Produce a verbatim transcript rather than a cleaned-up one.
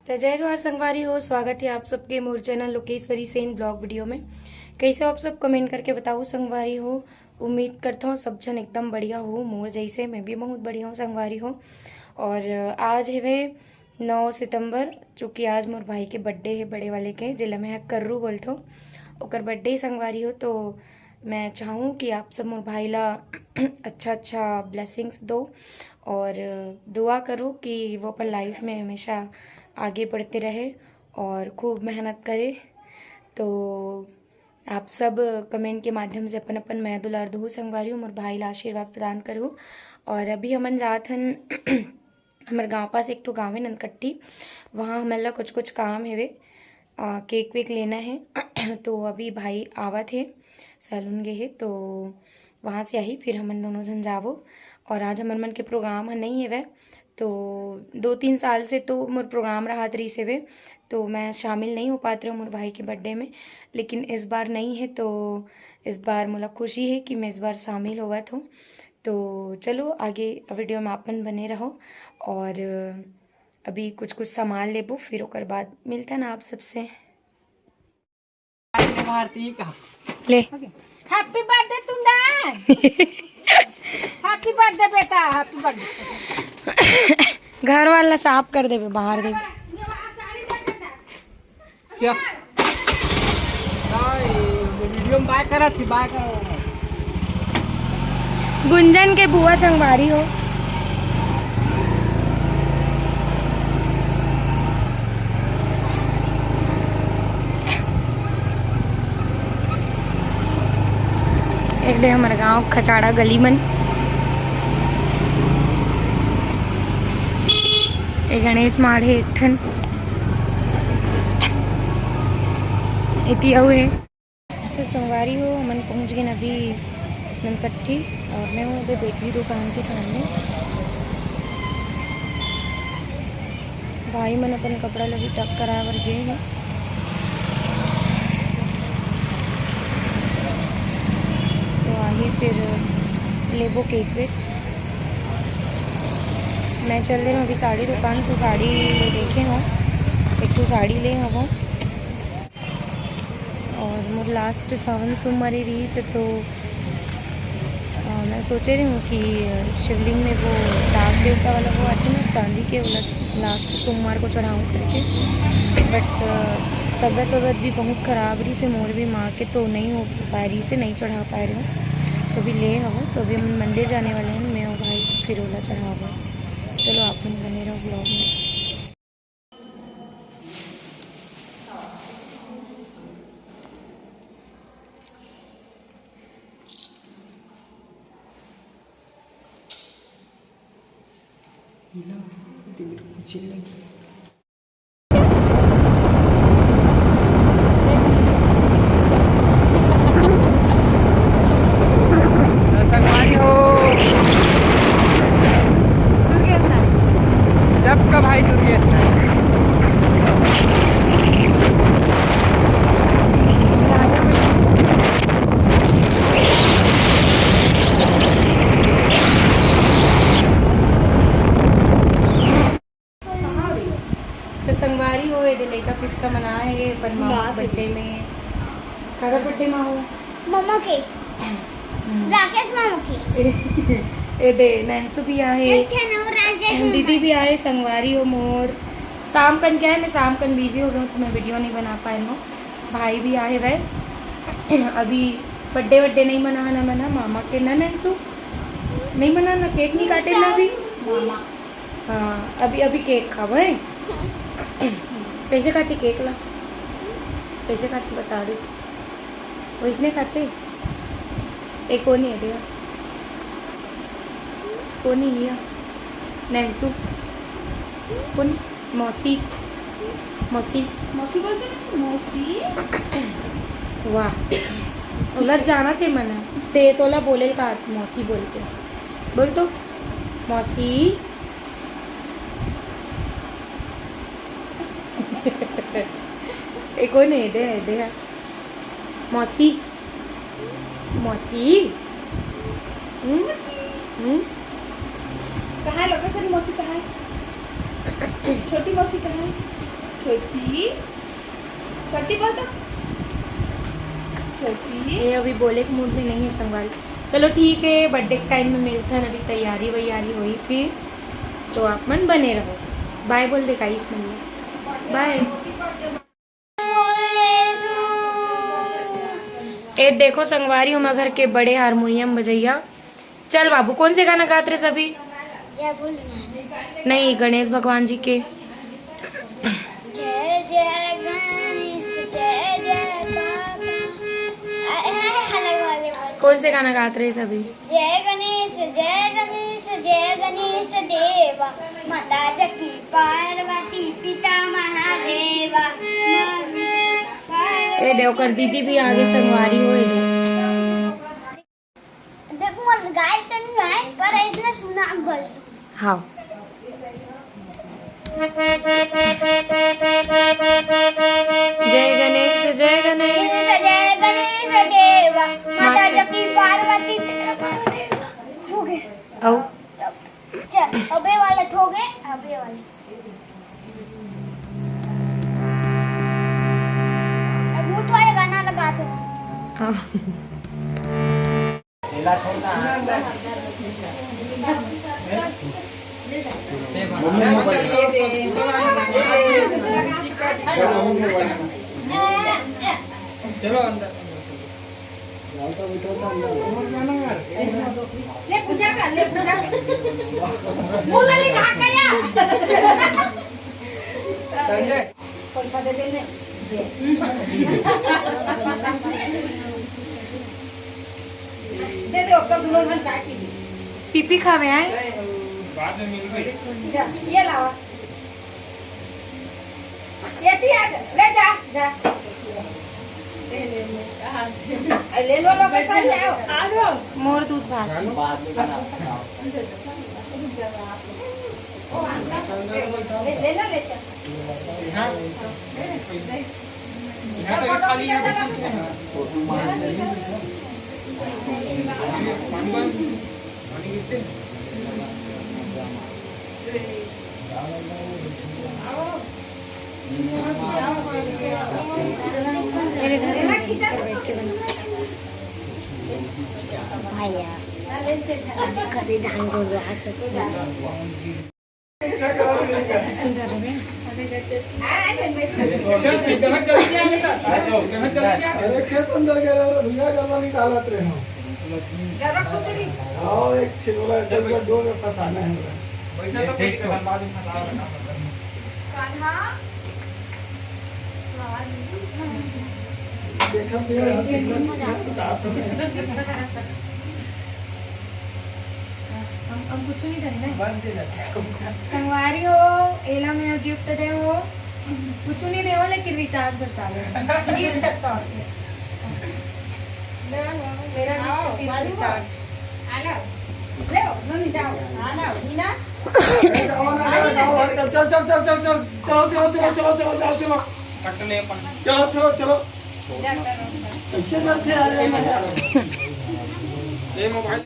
त जय जोहार संगवारी हो, स्वागत हे आप सबके मोर channel Lokeshwari Sen blog video में। कैसे हो आप सब, कमेंट करके बताओ संगवारी हो। उम्मीद करता हूँ सब झन एकदम बढ़िया हो मोर जैसे, मैं भी बहुत बढ़िया हूँ संगवारी हो। और आज हवे नौ सितंबर, चूँकि आज मोर भाई के बर्थडे हे, बड़े वाले के, जेला मैं ह कर्रू बोलथों, ओकर बर्थडे संगवारी हो। तो मैं चाहूँ कि आप सब मोर भाई ला अच्छा अच्छा ब्लेसिंग्स दो और दुआ करो कि वो अपन लाइफ में हमेशा आगे बढ़ते रहे और खूब मेहनत करे। तो आप सब कमेंट के माध्यम से अपन अपन मया दुलार दहू संगवारी हो, मोर भाई ला आशीर्वाद प्रदान करू। और अभी हमन जात हन हमर गांव पास एक ठो गांव हे नंदकट्टी, वहाँ हमन ला कुछ कुछ काम हेवे, केक वेक लेना है। तो अभी भाई आवत हे, सैलून गे हे, तो वहाँ से आही, फिर हमन दोनों झन जाबो। और आज हमर मन के प्रोग्राम ह नहीं हेवय, तो दो तीन साल से तो मोर प्रोग्राम रहत रहिस हेवे, तो मैं शामिल नहीं हो पात रहे मोर भाई के बर्थडे में, लेकिन इस बार नहीं है, तो इस बार मोला खुशी है कि मैं इस बार शामिल होवत हूँ। तो चलो, आगे वीडियो में आप मन बने रहो और अभी कुछ कुछ सामान लेबो, फिर ओकर बाद मिलता ना आप सबसे। ले। Happy birthday तुंदा। Happy birthday बेटा, happy birthday। घर वाला साफ कर देबे, बाहर देबे। क्या? वीडियो में बाय करत थी, बाय करो। गुंजन के बुआ संगवारी हो। एक दे हमर गांव खचाड़ा गली मन। ए गणेश माढ़ हे एक ठन। एती अउ हे। तो संगवारी हो, हमन पहुंच गए अभी ननकट्टी और मैं हूँ अभी बेकरी दुकान के सामने। भाई मन अपन कपड़ा लगी टक कराए बर गए हैं। तो आही फिर लेबो केक वेक। मैं चल रही हूँ अभी साड़ी दुकान, तो साड़ी देखे हो, एक ठो साड़ी ले हवो। और मोर लास्ट सावन सोमवारी रहिस हे, तो अ, मैं सोचे रही हूँ कि शिवलिंग में वो दाग देवता वाला वो आते ना चांदी के, वो लास्ट सोमवार को चढ़ाऊँ करके। बट तबीयत वबीयत भी बहुत ख़राब रहिस हे मोर भी, माँ के तो नहीं हो पा रहिस हे, नहीं चढ़ा पाए रहे हूँ। तो अभी ले हवो, तो अभी हम मंदिर जाने वाले हैं, मैं और भाई फिर ओला चढ़ाबो। चलो आप मन बने रहो ब्लॉग में। तो संगवारी हो, दुर्गेश नारायण। सबका भाई दुर्गेश नारायण। तो संगवारी हो, एदे लइका पिचका मन आए हे अपन माँ के बर्थडे में। काकर बर्थडे में हो? मामा के। हम्म। राकेश मामा के। एदे नैंसू भी आए हे। एक ठन और राजेश मामा। दीदी भी आए, संगवारी हो मोर। शाम कन क्या है, मैं शाम कन बिजी हो गई हूँ, तो मैं वीडियो नहीं बना पाए हूँ। भाई भी आए हुए। अभी बर्थडे वड्डे नहीं मना ना, मना मामा के ना नैंसू। नहीं मना ना, केक नहीं काटे ना अभी। मामा। हाँ, अभी, अभी केक खाबो, हैं? कैसे खाती केक ला? कैसे खाती बता दे। वैसने खाते? ए कोन हे, देखा। कोन हे? नैंसू। कोन? मौसी। मौसी। मौसी बोलते ना, मौसी। वाह। ओला जाना थे मना। ते तोला बोले का मौसी बोल के। बोल तो। मौसी। ए कोन हे? दे, दे। मौसी। मौसी। हम्म? हम्म? कहाँ है लोकेशन? मौसी कहाँ है? छोटी मौसी कहाँ है? छोटी, छोटी बोल तो। छोटी। ये अभी बोले के मूड में नहीं है संगवारी। चलो ठीक है, बर्थडे के टाइम में मिलथन, अभी तैयारी वैयारी होई फिर, तो आप मन बने रहो। बाय बोल दे गाइस मन, बाय। ए देखो संगवारी, हमर घर के बड़े हारमोनियम बजैया। चल बाबू, कौन से गाना गात रहे सभी? जय भोलेनाथ। नहीं, गणेश भगवान जी के। जय जय गणेश, जय जय बाबा। अ, अ, अलग वाले बोल। कौन से गाना गात रहे सभी? जय गणेश, जय गणेश, जय गणेश देवा, माता जकी पार्वती, पिता महादेवा। ए दे, ओकर दीदी भी आगे संगवारी हो, ए दे। देख, मोर गाय तो नहीं आए, पर इसने सुना बस। हाँ। जय गणेश, जय गणेश। जय गणेश देवा, माता जकी पार्वती। हो गए। आओ। चल, अबे वाले हो गए, अबे वाले। अब भूत वाले गाना लगा दो। हाँ। चलो अंदर। ले पूजा कर, ले पूजा कर। मुंह लगे कहाँ का यार? संजय। पैसा दे दे ने। दे। दे दे, ओकर दोनों जन चाय पी ली। पीपी खावे आए। बाद में मिलबे। जा, ये लावा। ये थी आज, ले जा, जा। ले लो, लो, पैसा ले आओ। मोर दूध भात। बाद में खाना। ले, ले ना, ले चल। यहाँ, यहाँ पे खाली है। पानी बंद, पानी गिरते हैं। भैया, कभी ढंग को रहा तो। अरे खेत अंदर गया रे, भैया गलवा निकालत रहे हो। आओ, एक छिलवला चल के डोर में फंसाना है। देखा मेरा चिकन से बता तो। हम, हम कुछ नहीं करे ना। संगवारी हो, एला मैं गिफ्ट दे हो, कुछ नहीं दे हो, लेकिन रिचार्ज बता दे। गिफ्ट तौर पे। मेरा गिफ्ट सिर्फ रिचार्ज। चल, चल, चल, चल, चल, चलो, चलो, चलो, चलो, चलो, चलो, चलो। कट ले अपन। चलो, चलो, चलो। कैसे करते आ रहे हैं? ये मोबाइल।